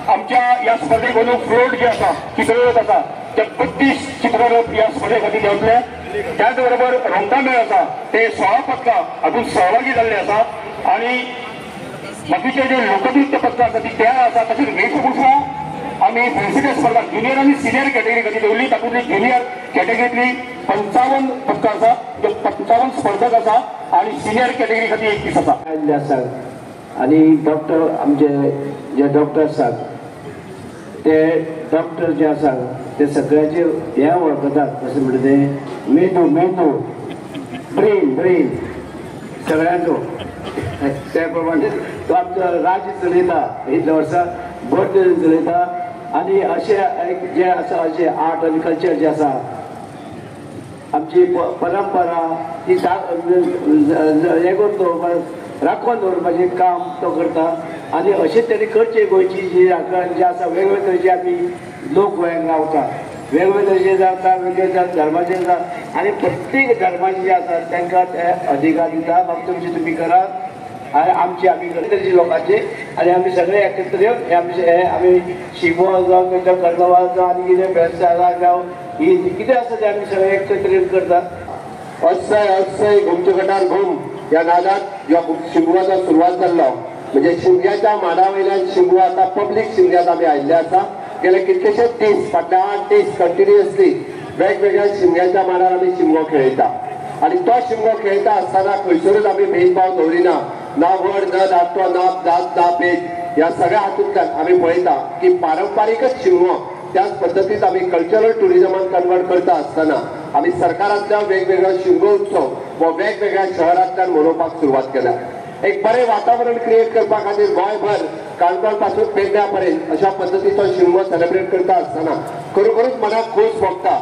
आमच्या ह्या स्पर्धेक अंदू फ्लोट जे आसा चित्ररथ आसा ते 32 चित्ररथ ह्या स्पर्धे खातीर देंवतले. त्याच बरोबर रोमटामेळ आसा ते 16 पदकां हातूंत सहभागी जाल्ले आसा आनी बाकीचे जे लोकनृत्य पदकां आसा ती 13 आसा. तशेंच वेशभूषा आमी भोंवशीच्या स्पर्धा ज्युनियर आनी सिनियर कॅटेगरी खातीर दवरली. तातूंतली ज्युनियर कॅटेगरीतली 55 पदकां आसा, 55 स्पर्धक आसा आनी सिनियर कॅटेगरी खातीर 31 आसा. आसा आनी डॉक्टर आमचे जे डॉक्टर आसात ते डॉक्टर जे आसा ते सगळ्याचे हे वळखतात, कशें म्हणटा ते मेंदू मेंदू ब्रेन ब्रेन सगळ्यांचो. त्या प्रमाणे तो आमचो राज्य चलयता, इतल्या वर्सां बरें तरेन चलयता. आनी अशें एक जें आसा अशें आर्ट आनी कल्चर जें आसा आमची परंपरा ती हें करून दवरपाक राखून दवरपाचें काम तो करता. आनी अशें तरेन करचें गोंयची जी राखण जी आसा वेगवेगळे तरेचे आमी लोक गोंयांत रावता, वेगवेगळे तरेचे जाता, वेगवेगळे धर्माचे जाता आनी प्रत्येक धर्माचे जे आसा तांकां ते अधिकार दिता, बाबा तुमची तुमी करात आनी आमची आमी तरेचे लोकांचे. आनी आमी सगळे एकत्र येवन हे आमचे हे आमी शिगमो जावं तांच्या कार्नावाल जावं आनी कितें फेस्तां जावं ही कितें आसा तें आमी सगळे एकत्र येवन करता. अस्सय अस्सय घुमचे गटार घुम ह्या नादात ह्या शिगमोचो सुरवात जाल्लो. म्हणजे शिमग्याच्या माडा वयल्यान शिगमो आतां पब्लीक शिमग्यांत आमी आयिल्ले आसा. गेले कितलेशेच दीस, फाटले 8 दीस कंटिन्युअसली वेगवेगळ्या शिमग्याच्या माडार आमी शिमगो खेळयता आनी तो शिमगो खेळटा आसतना खंयसरूच आमी भेदभाव दवरिना, ना व्हड ना धाकटो, ना जात ना भेद, ह्या सगळ्या हातूंतल्यान आमी पळयता की पारंपारीकच शिमगो त्याच पद्दतीत आमी कल्चरल ट्युरिजमान कन्वर्ट करता आसतना आमी सरकारांतल्या वेगवेगळ्या शिमगो उत्सव व वेगवेगळ्या शहरांतल्यान मनोवपाक सुरवात केल्या. एक बरें वातावरण क्रिएट करपा खातीर गोंयभर काणकोण पासून पेडण्या पर्यंत अशा पद्दतीचो शिमगो सेलिब्रेट करता आसतना खरोखरूच मनाक खोस भोगता.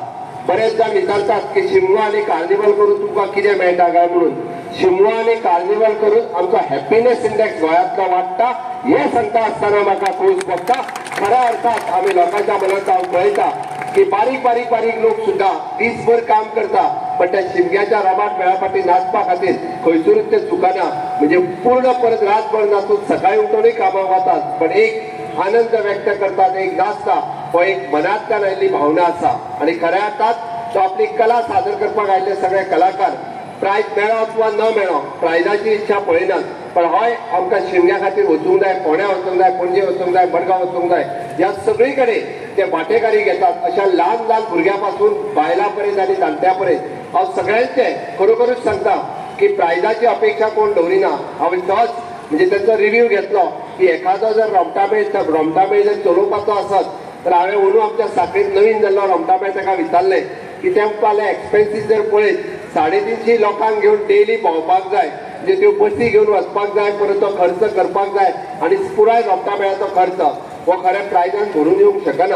बरेच जाण विचारतात की शिमगो आनी कार्निवल करून तुमकां कितें मेळटा काय म्हणून. शिमगो आनी कार्निवल करून आमचो हॅपीनेस इंडेक्स गोंयांतलो वाडटा हें सांगता आसतना म्हाका खोस भोगता. खऱ्या अर्थात आमी लोकांच्या मनांत हांव पळयता की बारीक बारीक बारीक लोक सुद्दां दीसभर काम करता, पण त्या शिमग्याच्या रमाट मेळा फाटी नाचपा खातीर खंयसरूच ते चुकना. म्हणजे पूर्ण परत रातभर नाचून सकाळी उठूनय कामाक वतात, पण एक आनंद व्यक्त करतात, एक नाचता, हो एक मनांतल्यान आयिल्ली भावना आसा. आनी खऱ्या अर्थात तो आपली कला सादर करपाक आयिल्ले सगळे कलाकार प्रायज मेळो वा न मेळो प्रायजाची इच्छा पळयनात, पण हय आमकां शिमग्या खातीर वचूंक जाय, फोंड्या वचूंक जाय, पणजे वचूंक जाय, मडगांव वचूंक जाय, ह्या सगळी कडेन ते वांटेकारी घेतात. अशा ल्हान ल्हान भुरग्यां पासून बायलां पर्यंत आनी जाणट्यां पर्यंत हांव सगळ्यांचे खरोखरूच सांगता की प्रायजाची अपेक्षा कोण दवरिना. हांवें सहज म्हणजे तांचो रिव्यू घेतलो की एखादो जर रोमटामेळ जर चलोवपाचो आसत तर हांवें अंदू आमच्या साखळींत नवीन जाल्लो रोमटामेळ ताका विचारलें की तें एक्सपेन्सीस जर पळयत 350 लोकांक घेवन डेली भोंवपाक जाय, म्हणजे त्यो बसी घेवन वचपाक जाय, परत तो खर्च करपाक जाय आनी पुराय रोमटामेळाचो खर्च हो खरें प्रायजान भरून येवंक शकना.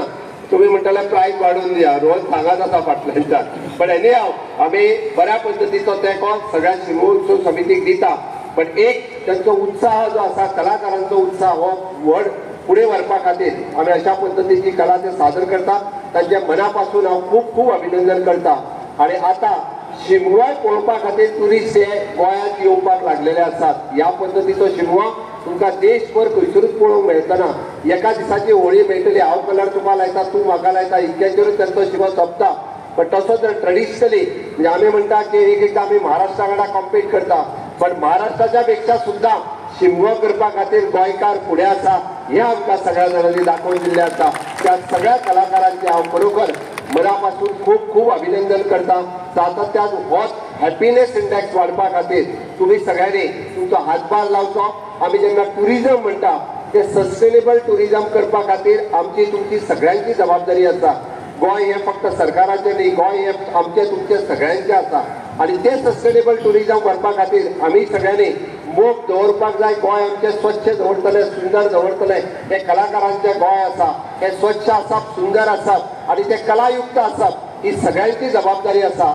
तुमी म्हणटले प्रायज वाडोवन दिया, रोज सांगात आसा फाटल्यानच्यान, पण एनी हांव आमी बऱ्या पद्दतीचो तेंको सगळ्या शिमगो उत्सव समितीक दिता. पण एक तांचो उत्साह जो आसा, कलाकारांचो उत्साह हो व्हड फुडें व्हरपा खातीर आमी अशा पद्दतीची कला ते सादर करतात. तांच्या मना पासून हांव खूब खूब अभिनंदन करता. आनी आतां शिमगोय पळोवपा खातीर ट्युरिस्ट हे गोंयांत येवपाक लागलेले आसात. ह्या पद्दतीचो शिमगो तुमकां देशभर खंयसरूच पळोवंक मेळटना. एका दिसाची होळी मेळटली, हांव कलर तुका लायता, तूं म्हाका लायता, इतक्याचेरूच तांचो शिमगो सोंपता. पण तसो जर ट्रेडिशनली म्हणजे आमी म्हणटा की एक एकदां आमी महाराष्ट्रा वांगडा कॉम्पीट करता, पण महाराष्ट्राच्या पेक्षा सुद्दां शिमगो करपा खातीर गोंयकार फुडें आसा हें आमकां सगळ्या जाणांनी दाखोवन दिल्लें आसा. त्या सगळ्या कलाकारांचें हांव खरोखर मनापासून खूब खूब अभिनंदन करता. सातत्यान होच हॅपीनेस इंडेक्स वाडपा खातीर तुमी सगळ्यांनी तुमचो हातभार लावचो. आमी जेन्ना ट्युरिजम म्हणटा ते सस्टेनेबल ट्युरिजम करपा खातीर आमची तुमची सगळ्यांची जबाबदारी आसा. गोंय हें फक्त सरकाराचें न्ही, गोंय हें आमचें तुमचें सगळ्यांचें आसा आनी तें सस्टेनेबल ट्युरिजम व्हरपा खातीर आमी सगळ्यांनी मोग दवरपाक जाय. गोंय आमचें स्वच्छ दवरतलें, सुंदर दवरतलें, हें कलाकारांचें गोंय आसा, हें स्वच्छ आसप, सुंदर आसप आनी तें कलायुक्त आसप ही सगळ्यांची जबाबदारी आसा.